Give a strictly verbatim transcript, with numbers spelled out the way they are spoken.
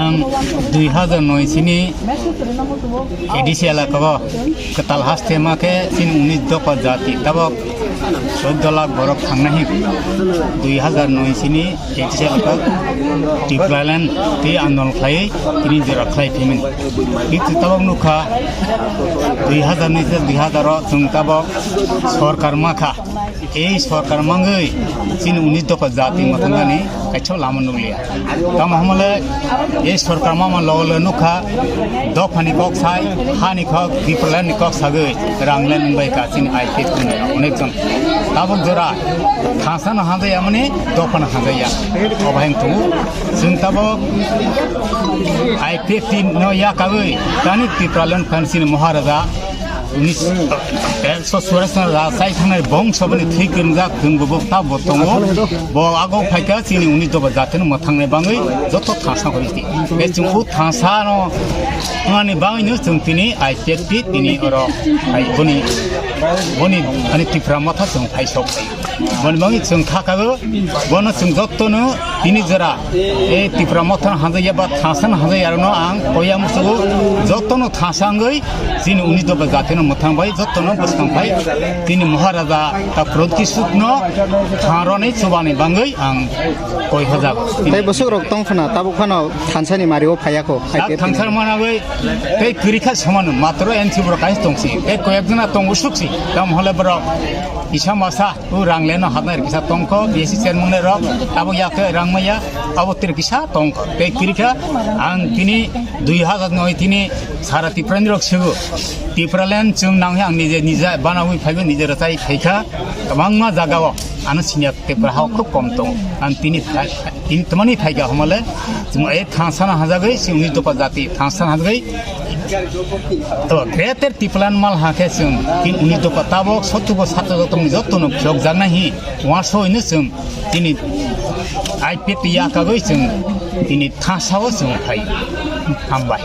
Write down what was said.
Ang dui hazar noi sini A D C elaka o kwtal haste ma khe chini unis dopha jati tabok soddo lakh borok thangna hi dui hazar noi sini A D C elaka Tipraland tei andolon khlai tini jora khlai phaimani. Hitu tabok nukha dui hazar noi se dui hazar o chwng tabok sorkar ma kha. Ei sorkar mangwi chini unis dopha jati mwthangani kaisa lama nukliya. Tamo hwnle ei sorkar mama logo logo nukha dophani kok sai, hani kok, Tipraland ni kok sagwi rang le nungbai ka chini I P F T ni onek jon. Tabuk jora thansa no hanjaya mani dopha no hanjaya. Obo hai wng tongo. Chwng tabuk I P F T no yakagwi tani Tipraland phan chini Maharaja unis, ekso churasna rachai thangnai bongso bini thwi kwrwngjak chwng bo ta bo tongo. Bo ago phaikha chini unis dopha jatino mwthangnai bangwi joto thansa hori ti. Be chwng o thansa no wngani bangwino chwng tini I P F T tini oro hai boni, boni ani Tipra Motha chwng phai sok. Boni bagwi chwng kha kago, bono chwng jotono tini jora, e Tipra Motha no hanjakya ba thansa no hanjakya rokno ang koya musugo jotono thansa wngwi chini unis dopha jatino mwthang bai jotono bwskang phai tini Maharaja ta Pradyut no thangroni chubani bangwi ang koi hajak. Tei bwswk rok tong khna tabuk phano thansa ni mari o phaiya kho. Dak thansa managwi tei kwrwi kha soman matro N C borok kaisa tongsi tei koyek jona tongo suksi tam hole borok kisa masa. O rang leno hapnai kisa tongkho, B S C chairman rok, abo yakhe rang maya, abo tir kisa tongkho. Tei kirikha ang tini dui hazar noi tini sara Tiprani rok sego. Tipraland chwng nang ang nije, nije banawi phaibo, nije rachai phaikha. Kwbangma jagao ano senior Tipra hao khub kom tongo. Ang tini phai, tini tmani phaikha homole, chwng e thansa no hajagwi, chwng ni dopa jati thansa no hajagwi, To, Greater Tipraland mal ha khe chwng tin unis dopha tabok sotto bo sato joto ni joto no phiyok jaknai hi uansoi no chwng tini I P F T yakagwi chwng tini thansa o chwng phai. Hambai.